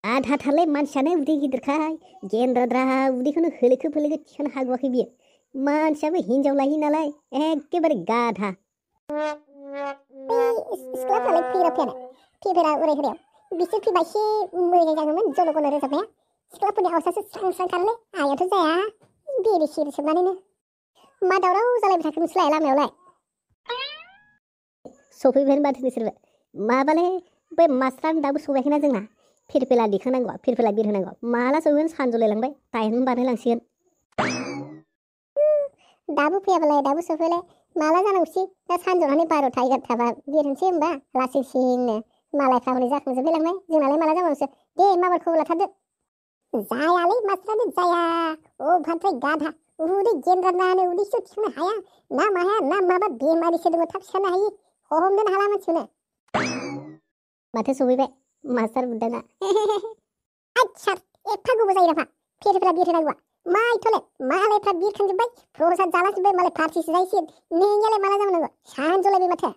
आधा थारलाय मानसियानो उदै गिदिरखाय गेन्द्राद्रा उदैखौनो होलेखो फोलेखो थिखांनो हागौआखै बियो। मानसियाबो हिनजाव लायो नालाय एखेबारे गाधा। सिख्लाफ्रालाय फैफेरा उराय होनायाव बिसोर फैबा एसे मोजां जागौमोन जल' गल' रोजाबनाया। सिख्लाफोरनि आवासासो स्रां स्रां खारलै आयाथ' जाया बेरे सिरि सोबनानैनो। मा दावराव जालायबाय थाखो नोंसोरलाय लामायावलाय? सफैबाय माथो नोंसोरबो। माबालै बै मास्टारानो दाबो सौफैयाखैना जोंना। फिरफिला दिखांनांगौ फिरफिला बिरहोनांगौ। माला सौफैगोन सानजलायलांबाय टाइम बारहोलांसिगोन। दाबो फैयाबालाय दाबो सफैलाय माला जानांगौसै दा सानजौनानै 12टा 11टाबा बिरहोनोसै होमबा लासिंसिंनो। मालायफ्रा हनै जाखांजोबलाय लांबाय जोंनालाय माला जाबावनोसो। दे माबार खबर लाथारदो। जायालै मास्टारानो जाया अभारद्राय गाधा उदै गेन्द्रानो उदैसो थिखांनो हाया ना माया ना माबा बेमारिसो दङ थाब सिखारनो हायि हमनोनो हाला मानसिखौनो। माथो सफैबाय मास्टार बुदाना। आच्छा एफा गोबाव जायो नामा फिरफिला बिरहोनांगौआ? मा एथ'लाय मालायफ्रा बिरखांजोब्बाय प्रसाद जालाजोब्बाय मालाय पार्टिसो जाहैसिगोन। नोंनियालाय माला जानांगौ सानजलायबाय माथो।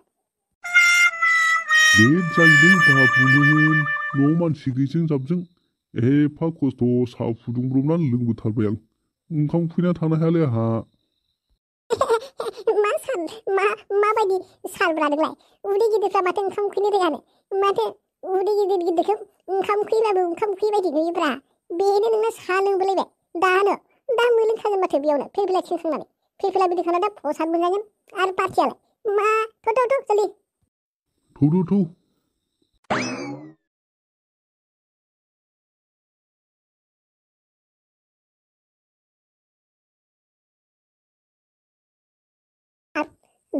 लेट जायोलै बाबुमोन न'आव मानसि गैयिजों जाबजों एफा खस्थ' साहा फुदुंब्रबनानै लोंबोथारबाय आं। ओंखाम उखैना थानो हायालै आंहा। माबायदि सारब्रा नोंलाय? उदै गिदिरफ्रा माथो ओंखाम उखैनो रोङानो? माथो उदै गिदिरखौ ओंखाम उखैबाबो ओंखाम उखै बायदि नुयोब्रा। बेनो नोंना साहा लोंबोलायबाय दा मोनलोंखागोन माथो बेयावनो फिरफिला थिंखांनानै। फिरफिला बिदिखांना दा प्रसाद मोनजागोन आरो पार्टियालाय मा थौ जल्दि। थौ।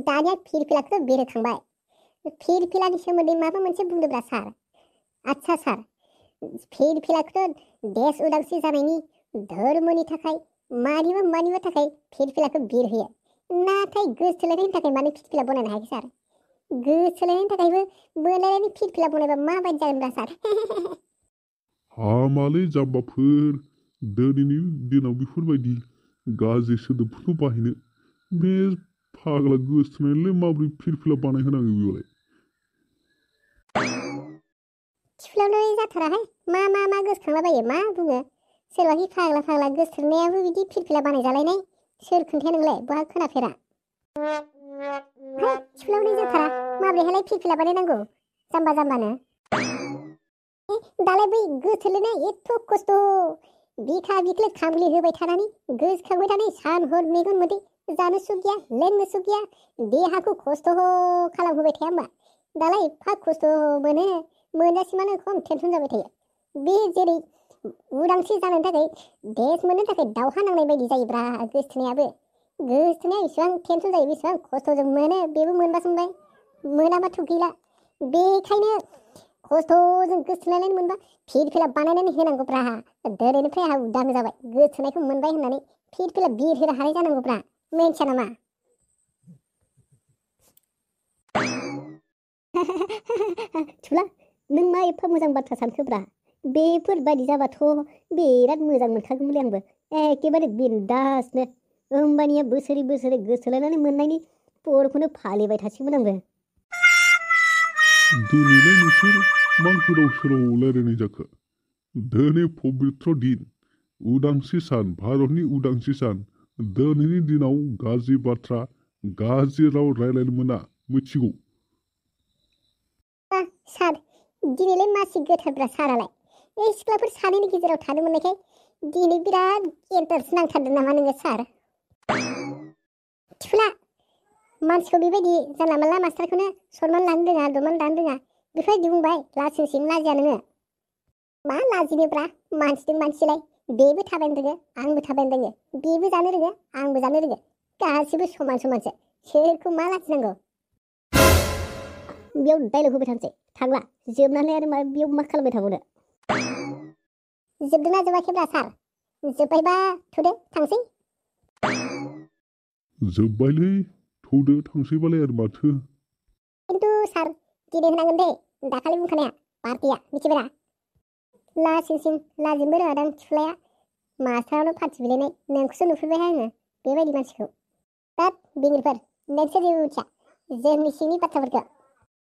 दानिया फिरफिलाखौथ' बिरहोखांबाय। फिरफिलानि सोमोन्दै माबा मोनसे बुंदोंब्रा सार। आच्छा सार फिरफिलाखौथ' देश उदांस्रि जानायनि धर्मनि थाखाय मानिबा थाखाय फिरफिलाखौ बिरहोयो। नाथाय गोसोथोलायनायनि थाखाय मानो फिरफिला बनायनो हायाखै सार? गोसोथोलायनायनि थाखायबो बोलायनायनि फिरफिला बनायबा माबायदि जागोनब्रा सार? हामालै जाम्बाफोर दिनैनि दिनाव बेफोरबायदि गाज्रि सोदोबफोरखौ बाहायनो। बे फाग्ला गोसोथोनायलाय माबोरै फिरफिला बानायहोनांगौ बेयावलाय? थिफुलावलाय जाथाराहाय मा गोसोखांलाबायो मा बुङो? सोरबाखि फाग्ला गोसोथोनायाबो बिदि फिरफिला बानायजालायनाय सोर खोन्थाया नोंलाय बहा खोनाफेरा? थिफुलावलाय जाथारा माबोरैहायलाय फिरफिला बानायनांगौ जाम्बानो? दालाय बै गोसोथोलायनाया एथ' खस्थ' बिखा बिख्लो खामग्लि होबाय थानानै गोसोखांबाय थानाय सान हर मेगन मोदै जानो सुख गैया लोंनो सुख गैया देहाखौ खस्थ' खालामहोबाय थाया होमबा? दालाय एफा खस्थ' मोनजासिमानो खम टेनसन जाबाय थायो। बे जेरै उदांस्रि जानो थाखाय देश मोननो थाखाय दावहा नांनाय बायदि जायोब्रा गोसोथोनाया बेसेबां टेनसन जायो बेसेबां खस्थ'जों मोनो बेबो मोनबासो मोनबाय मोनाबाथ' गैला। बेखायनो खस्थ'जों गोसोथोलायनाय मोनबा फिरफिला बानायनानै होनांगौब्रा। दोनैनिफ्राय आंहा उदां जाबाय गोसोथोनायखौ मोनबाय होननानै फिरफिला बिरहोनो हानाय जानांगौब्रा। मिन्थिया नामा? थुला नों मा एफा मोजां बाथ्रा सानखोब्रा? बेफोरबायदि जाबाथ' बिराद मोजां मोनखागौमोनलै आंबो एखेबारे बिन्दासनो। होमबानिया बोसोरै गोसोथोलायनानै मोननायनि बरखौनो फालिबाय थासिगौमोन आंबो। दिनैलाय नोंसोर मा गोदाव सोराव रायलायनाय जाखो? दिनै पबित्र दिन उदांस्रि सान भारतनि उदांस्रि सान। दिनैनि दिनाव गाज्रि बाथ्रा गाज्रि राव रायलायनो मोना मिथिगौ? सार दिनैलाय मासि गोथारब्रा सारालाय। सिख्लाफोर सानैनि गेजेराव थानो मोननायखाय दिनै बिराद इन्टारेस्ट नांथारदों नामा नोङो सार? थिफुला मानसिखौ बेबायदि जानला मानला मास्टारखौनो सनमान लानो रोङा दमान लानो रोङा बेफोरबायदि बुंबाय लासिंसिं लाजिया नोङो? मा लाजिनोब्रा मानसिजों मानसिलाय। बेबो थाबायनो रोङो आंबो थाबायनो रोङो बेबो जानो रोङो आंबो जानो रोङो गासिबो समानसो सोरखौ मा लाजिनांगौ? बेयाव डाइलग होबाय थानोसै थांला जोबनानै आरो बेयाव मा खालामबाय थाबावनो? जोबदोंना जोबाखैब्रा सार? जोब्बायबा थुदो थांसै। जोब्बायलै थौदो थांसैबालाय आरो माथो। खिन्थु सार दिनै होनांगोन दे दाखालि बुंखानाया पार्टिया मिथिबायरा? लासिंसिं लाजिनोबो रोङादां थिफुलाया मास्टारावनो पार्टि बिलायनाय नोंखौसो नुफेरबाय आङो बेबायदि मानसिखौ। बाट बिंगिरिफोर नोंसोर जेबो मिथिया जोंनि सिंनि बाथ्राफोरखौ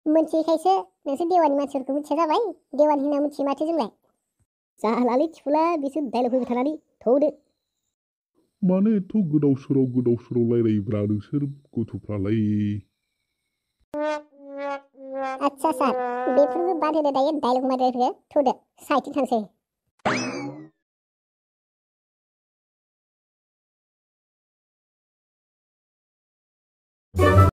मिथियैखायसो नोंसोर देवानि मानसिफोरखौ मिथिया जाबाय। देवानि होनना मिथियो माथो जोंलाय। जालालै थिफुला बिसोर डाइलग होबाय थानानै थौदो। मानो एथ' गोदाव सोराव रायलायोब्रा नोंसोर गथ'फ्रालाय। आच्छा सार बेफोरखौ बाद होदो दायो डाइलग मारिनायफोरखौ थौदो साइडथिं थांसै।